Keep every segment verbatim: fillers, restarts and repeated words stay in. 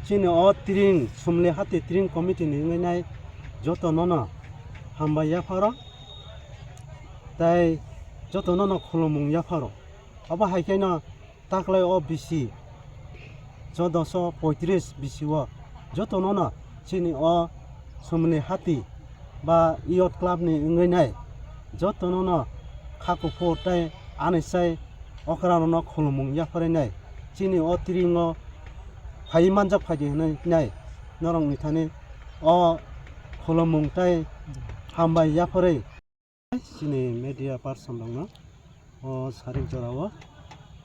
Chini o tring, Sumli Hati tring committee ni wngwi nai joto nono hambai yapharo, tai joto nono khulumung yapharo. Abo hai khe no taklai o bisi, choudoso poitris bisi o joto nono chini o Sumli Hati ba youth club ni wngwi nai joto nono kha kuphur tei ani sai okra rokno khulumung yapharwi nai. Chini o tring o phai manjak phaidi hinwi nai norok ni thani o khulumung tei hambai yapharwi. Chini media person rokno o sarik jora o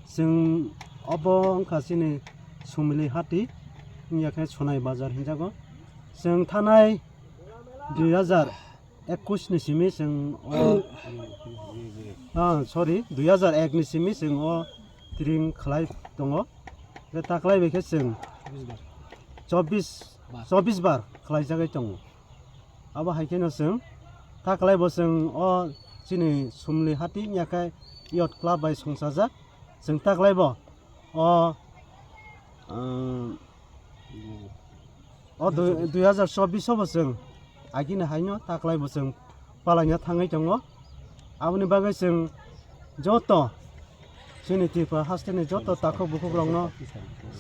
chwng obo wngkha chini Sumli Hati wngya khe Sonai Bazar hinjago. Chwng thanai dui hazar ekush ni simi chwng o, ah, sorry, dui hazar ek ni simi chwng o tring khlai tongo. Khe taklai bai khe chwng chobbish, chobbish bar khlai jagwi tongo. Abo hai kheno chwng taklai bo chwng o chini Sumli Hati wngya khe youth club bai songchajak. Chwng taklai bo o, um, o dui, dui hazar chobbish o bo chwng agini haino taklai bo chwng palaina thangwi tongo. Aboni bagwi chwng joto chini Tripura hasteni joto takhuk bukhuk rokno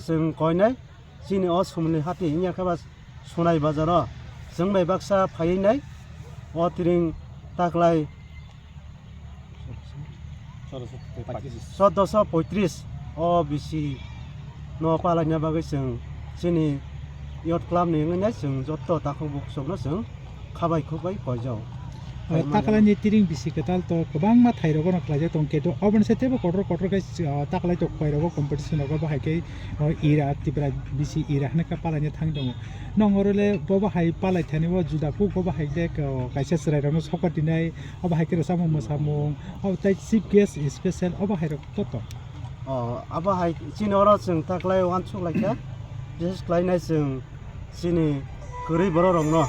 chwng koinai chini o Sumli Hati wngya khe ba Sonai Bazar o chwng bai baksa phaiwi nai o tring taklai choudoso poitris o bisi no palaina bagwi chwng chini youth club ni wngwi nai chwng joto takhuk bukhuk rokno chwng khabai khukbai koijao. O taklai ni tring bisi kwtal to kwbangma thai rogo no khlaijak tong khe do, oboni se teibo kotor kotor khe, o, taklai to khwai rogo competition rogo bo hai khe, o, ira Tripura bisi ira hwnwi khe palaina thang tongo. Nong oro le bo bo hai palai thani o juda kuk bo bo hai le, o, kaisa chwrai rokno sokot dinai, obo hai khe rwchapmung mwsamung, obo tei chief guest special obo hai rok to to. O, abo hai chini oro chwng taklai uansuk lai kha, bises khlainai chwng chini kwrwi borok rokno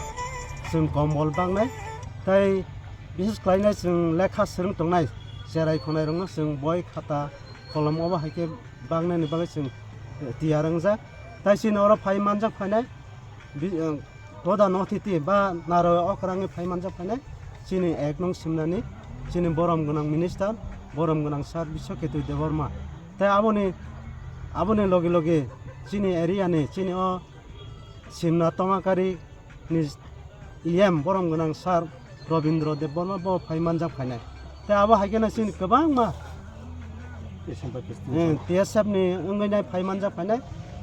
chwng kombol baknai tei bises khlainai chwng lekha swrwng tongnai cherai khonai rokno chwng boi khata kolom obo hai khe baknani bagwi chwng tiyar wngjak. Tai chini oro phai manjak phainai bi-, eh, prodhan othithi ba naroi okrangwi phai manjak phainai chini ek nong simnani chini borom gwnang minister, borom gwnang sir Biswaketu Debbarma. Tai aboni, aboni logi logi chini area ni, chini o Simna Tomakari ni E M borom gwnang sir Robindra Debbarma bo phai manjak phainai. Tei abo hai kheno chini kwbangma, eh, T S F ni wngwi nai phai manjak phainai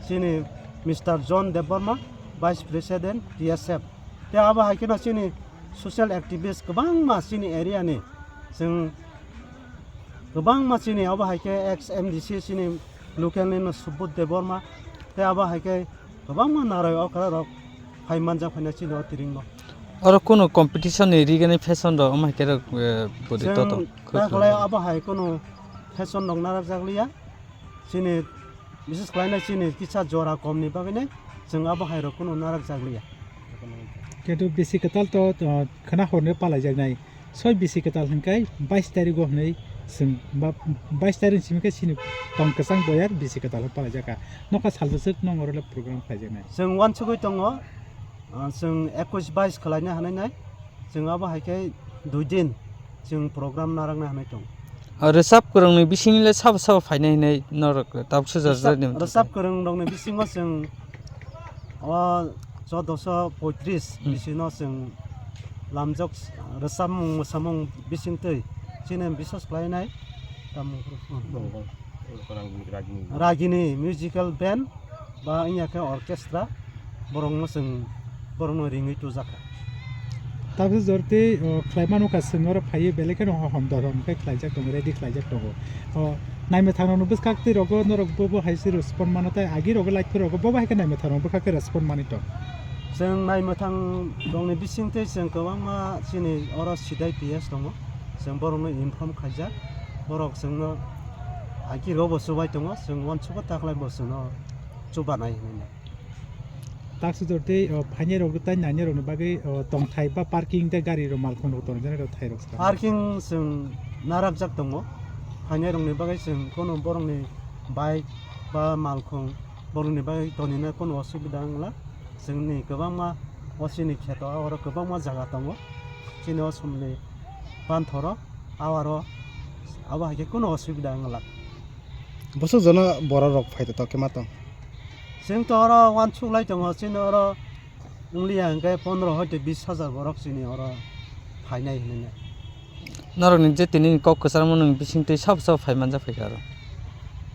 chini Mister John Debbarma, Vice President T S F. Tei abo hai kheno chini social activist kwbangma chini area ni chwng kwbangma chini abo hai khe ex M D C chini local ni no Subodh Debbarma tei abo hai khe kwbangma naroi okra rok phai manjak phaina chini o tring bo. Oro kunu competition ni rigani fashion rok omo hai khe rok, eh, bwrwi toto. Chwng ta khlai abo hai kunu fashion rok narak jak liya. Chini bises khlainai chini kisa jora kom ni bagwi nai chwng abo hai rok kunu narak jak liya. Kintu bisi kwtal to, uh, khwna hor ni palai jak nai. Soi bisi kwtal hwnkhe bais tarigo hwnwi chwng ba, bais tarik simi khe chini tong kwchang boyar bisi kwtal hwn palai jak kha. Nokha sal bwswk nong oro le program khlai jak nai. Chwng uansugwi tongo, uh, chwng ekush bais khlai na hanai nai. Chwng abo hai khe dui din chwng program narakna hinwi tong. O rwchap kwrwngni bisingni le sabo sabo phainai hinwi norok tabuk sujar rwchap, jani rwchap kwrwng rokni bisingo chwng o choudoso poitris Hmm. bisino chwng lamjak rwchapmung mwsamung bisingtwi chini biswas khlainai tamo Ragini. Ragini musical band ba wngya khe orchestra, borokno chwng, borokno ringwi tujakha. Tabuk jorti, o, khlai mano kha, chwng oro phaiwi belai kheno ho-, hom dor hom khe khlaijak tongo, ready khlaijak tongo. O, naimwthang rokno bwskak twi rogo norok bo bo hai se respond mano, tai agi rogo like rogo bo bo hai khe naimwthang rok bwkha khe respond manwi tong. Chwng naimwthang rokni bisingtwi chwng kwbangma chini oro sidai P S tongo, chwng borokno inform khaijak, borok chwngno agi rogo bo chubai tongo, chwng uansugo taklai bo chwngno chubanai hinwi. Taksujor tei, o, phainai rok tei nainai rokni bagwi, o, tongthai ba parking tei gari rok malkhung rok tongjani rok thai rok swkang. Parking chwng narakjak tongo. Phainai rokni bagwi chwng kono borokni bike ba malkhung Borokni bagwi tonina kunu osubida wngla. Chwngni kwbangma o chini kheto aro kwbangma jaga tongo. Chini o somni panthoro awaro abo hai khe kunu osubida wngla. Bwswk jono borok rok phai to khe ma tong? Chwng to oro uansuk lai tongo, chini oro wngli ya hwnkhe pondro hoite bis hajar borok chini oro phainai hinwi. Norokni je tini kok kwchangma nwng bisingtwi sabo sabo phai manjak phaikha oro.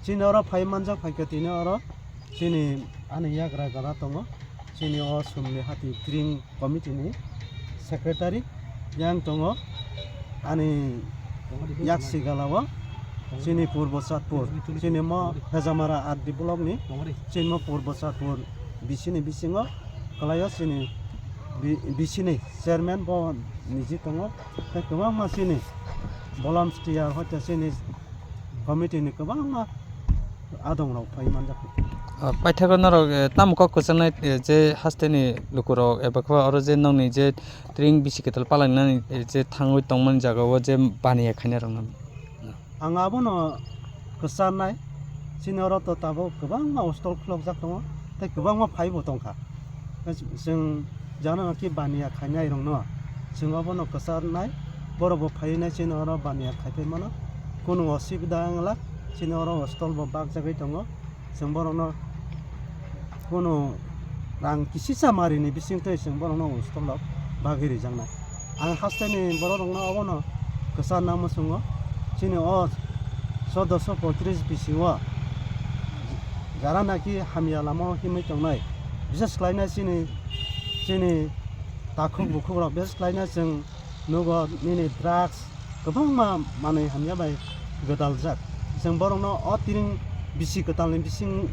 Chini oro phai manjak phaikha tini oro chini ani yagra gra tongo. Chini o somni hati tring committee ni secretary yang tongo. Ani yak sigala o chini Purbo Satpur, chini mo Hejamara R D block ni, chini mo Purbo Satpur bisini bisingo kwlaio chini bi-, bisini chairman bo niji tongo. Tei kwbangma chini volunteer hoite chini committee ni kwbangma adongrok phai manjak. Ah, paithago norok, eh, tamo kok kwchangnai, eh, je hasteni lukurok eba khe oro je nokni je tring bisi kwtal palangnani, eh, je thangwi tongmani jagao je baniya khainai rokno? Ang abono kwcharnai, chini oro to tabuk kwbangma hostel khulokjak tongo, tei kwbangma phaibo tongkha. Chwng jana naki baniya khainai rokno chwng obono kwcharnai, borok bo phaiwi nai chini oro baniya khaipai mano, kunu osubida wngla, chini oro hostel bo bakjagwi tongo, chwng borokno kunu rang kisisa marini bisingtwi chwng borokno hostel rok bagwi rijaknai. Ang hasteni borok rokno obono kwcharna muchungo, chini o choddoso poitris bisingo jara naki hamya lama o himwi tongnai, bises khlaina chini, chini takhuk bukhuk rok bises khlaina chwng nugo nini drugs kwbangma manwi hamya bai gwdaljak. Chwng borokno o tring bisi kwtalni bising,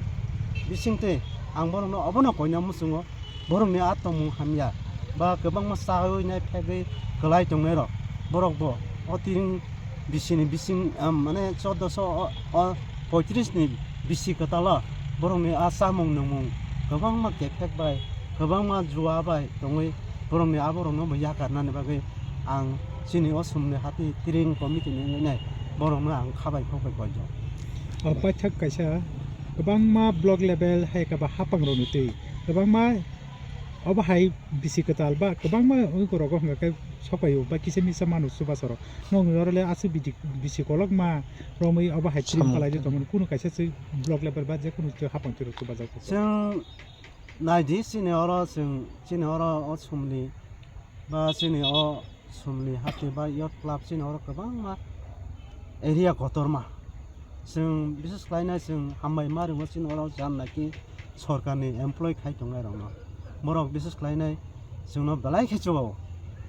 bisingtwi ang borokno obono koina muchungo. Borokni a tongmung hamya ba kwbangma chawi nai phegwi kwlai tongnairok, borokbo o tring bisini bising, ah, mane choddoso o, o poitris ni bisi kwtalo borokni a chamung nungmung kwbangma kephek bai, kwbangma jua bai tongwi borokni aborokno bo yakarnani bagwi ang chini o somni hati tring committee ni wngwi nai borokno ang khabai khokbai koijo. O paithak kaisa kwbangma block level hai khe ba hapang rokni twi kwbangma obo hai bisi kwtal ba kwbangma ungkorogo hwnka khe sopaio ba kisa misa manu chubasorok. Nokni oro le aswk bidi-, bisi kolokma romwi obo hai trim samung kalaidi tongmani kunu kaisa se block level ba je kunu hapang twi rok chubajak. Chwng naidi chini oro chwng chini oro o somni ba chini o somni hati ba youth club chini oro kwbangma area kotorma. Chwng bises khlaina chwng hambai ma ringo chini oro jan naki sorkarni employee khai tongnai rokno. Borok bises khlainai chwngno belai khe chubao.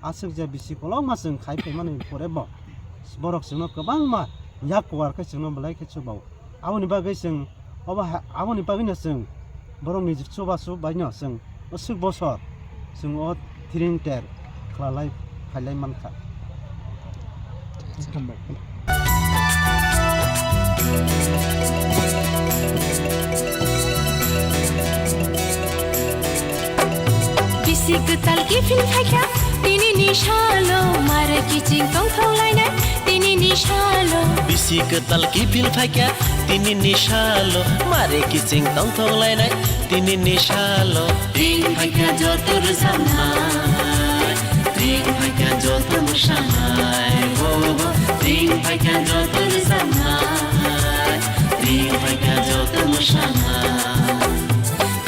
Aswk je bisi kolokma chwng khai phaimani pore bo borok chwngno kwbangma yak kuar khe chwngno belai khe chubao. Aboni bagwi chwng obo ha-, aboni bagwino chwng borokni chubachu baino chwng aswk bosor chwng o tring ter khwlalai khailai mankha. Hambai. Bisi kwtal kiphil phaikha, tini ni salo, mare kiching tongthok lainai, tini ni salo. Bisi kwtal kiphil phaikha, tini ni salo, mare kiching tongthok lainai, tini ni salo. Ring phaikha joto rwchapnai, ring phaikha joto mwsanai, oh, ring phaikha joto rwchapnai, ring phaikha joto mwsanai.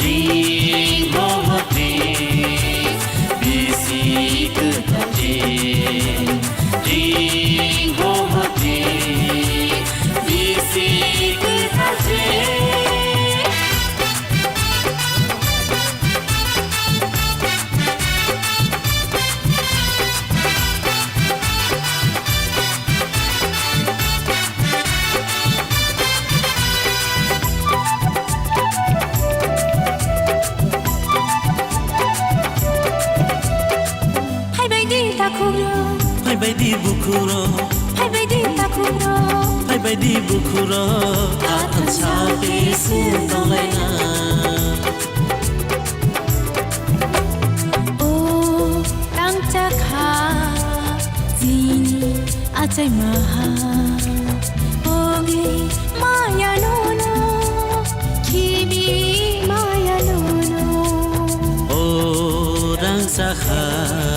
Ring, ho, ho, ring, bisi kwtal ring. Ring, ho, ho, ring, bisi kwtal ring. Phaibai di takhukrok. Phaibai di bukhukrok. Phaibai di takhukrok. Phaibai di bukhukrok. Athan sabi se tonglaina. O tangcha kha chini achai maha. Ogi maya nono khibi Sakha